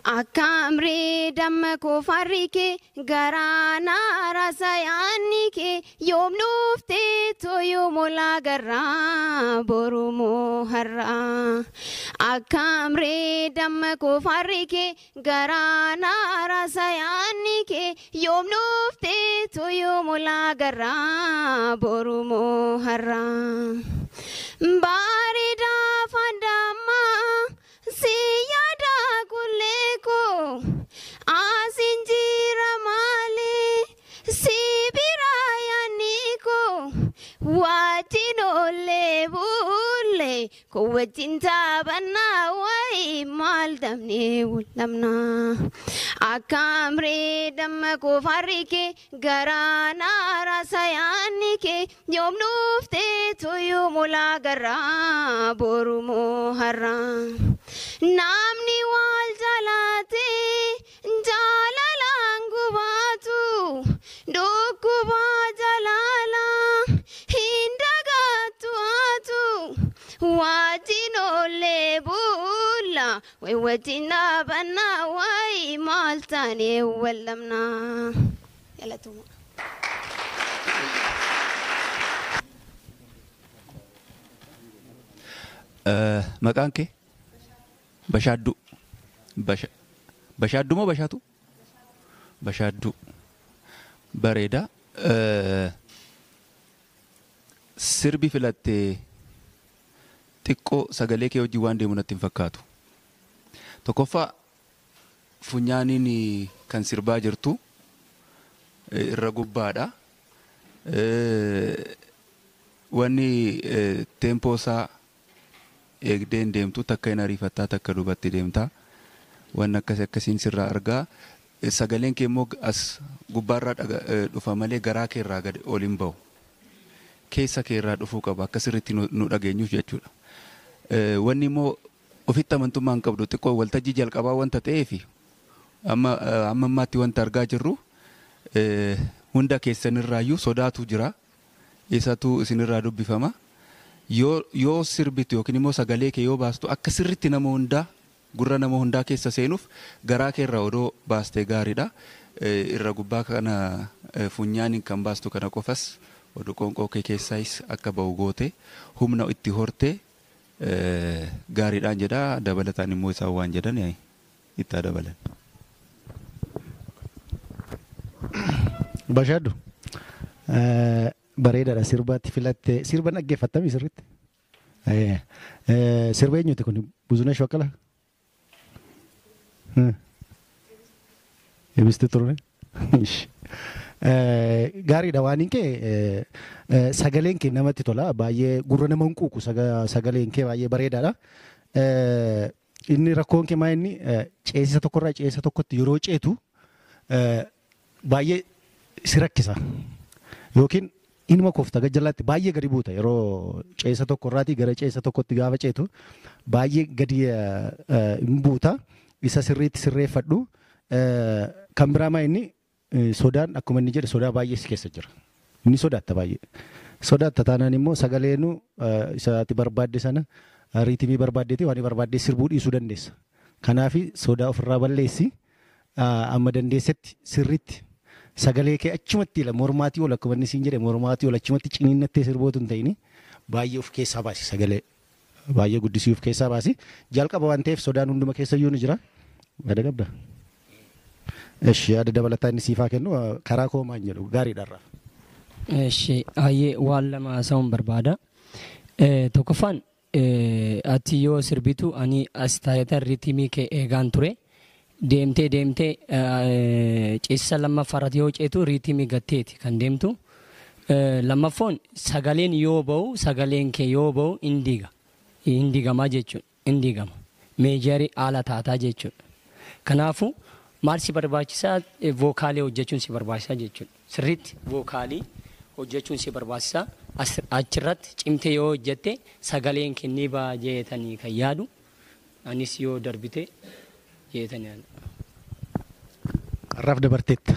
Akkamree damma koo farri kee garaa naara sayaanni kee yoom dhuftee tooyoo molaa garraa borumoo har'aa. Akkamree damma koo farri kee garaa naara sayaanni kee yoom dhuftee tooyoo molaa garraa borumoo har'aa. Bareedaa fandammaa si yaada kulleeko asin jira malee si bira yaaniko wajjin oollee bulle ko wajjin taphannaa wayi maal dabnee wallamnaa. Akkamree damma koo farri kee garaa naara sayaanni kee yoom dhuftee tooyoo molaa garraa borumoo har'aa. Namni wal jalaatee jaalalaan gubaatu dhukkuba jaalala hin dagattu haatu wajjin oollee bulla wayi wajjin dhaabannaa wayi maal taanee wallamnaa. Galatuma. Maqaan kee? Bashaadduu. Bashaadduu moo Bashaatu? Bashaadduu. Bareeda. Sirbi filattee xiqqoo sagalee kee wajjin waan deemu natti hin fakkaatu. Tokkoffaa, funyaaniin kan sirbaa jirtu irra gubbaadha. Wanni tempo isaa eegdee hin deemtu, takka hin ariifattaa, takka duubatti deemtaa. Wanni akkasii akkasiin sirraa argaa. Sagaleen kee immoo as gubbaarraa dhufa malee garaa kee irraa gadi ol hin bahu. Keessa kee irraa dhufuu qaba akka sirriitti nu dhageenyuuf jechuudha. Wanni immoo ofitti amantummaa hin qabdu. Xiqqoo waltajjii jalqabaa wanta ta'eef, amma amma ammaatti wanta argaa jirru hunda keessanirraayyuu sodaatu jira. Isatu isinirraa dubbifama. Yoo sirbitu yookiin immoo sagalee kee yoo baastu, akka sirriitti nama hundaa gurra nama hundaa keessa seenuuf garaa kee irraa odoo baastee gaariidha. Irra gubbaa kana funyaaniin kan baastu kana qofas odoo qoonqoo kee keessaayis akka bahu goote, humna itti hortee gaariidhaan jedha. Dabalataan immoo isaan waan jedhan itti haa dabalan. Bashaaddu, bareedaadha sirbaatti filatte. Sirba dhaggeeffattamii sirriitti. Sirba eenyuti kun? Buzunesh Baqqalaa? Ibisti turre. Gaariidha waan kee, sagaleen kee namatti tola, baay'ee gurra nama hin quuqu, sagaleen kee baay'ee bareedaadha. Inni rakkoon kee maa inni ceesisa tokkorraa ceesisa tokkotti yeroo ceetu baay'ee si rakkisa. Yookiin inuma kofta gajjallaatti baay'ee gadi buuta. Yeroo ceesa tokkorraatii gara ceesa tokkotti gaafa ceetu baay'ee gadi hin buuta. Isa sirriitti sirreeffadhu. Kan biraa maa inni sodaan, akkuma inni jedhe, sodaa baay'ee si keessa jira. Inni sodaatta baay'ee. Sodaatta taanaan immoo sagaleenu isa ati barbaadde sana, rhythm barbaaddeeti waan barbaadde sirbuu dhiisuu dandeessa. Kanaaf sodaa ofirraa balleessi. Amma dandeessetti sirriitti sagalee kee achumatti ila mormaatii ol, akkuma inni siin jedhe, mormaatii ol achumatti ciniinnattee sirbootu hin ta'ini, baay'ee of keessaa baasi, sagalee baay'ee guddisii of keessaa baasi. Jalqaba waan ta'eef sodaan hunduma keessa iyyuu ni jira. Yaada qabda? Eshi, yaada dabalataa inni siifaa kennu. Karaa koo maan jedhu, gaariidha irraa. Eshi, hayyee, waan lama haasa'uun barbaada. Tokkoffaan, ati yoo sirbitu ani as taa'etan rhythm kee eegaan ture. Deemtee deemtee ceesisa lammaffaarratti yoo ceetu rhythm gatteeti kan deemtu. Lammaffoon, sagaleen yoo ba'u, sagaleen kee yoo ba'u hin diiga. Hin diigamaa jechuudha. Hin diigama. Major haala taataa jechuudha. Kanaafuu maal si barbaachisaa? Vocal hojjechuun si barbaachisaa jechuudha. Sirriitti vocal hojjechuun si barbaachisaa. Achirratti cimtee yoo hojjette sagaleen kee ni ba'a jeetanii kan yaadu. Anis yoo darbite jeetanii yaadu. Har'aaf dabarteetta.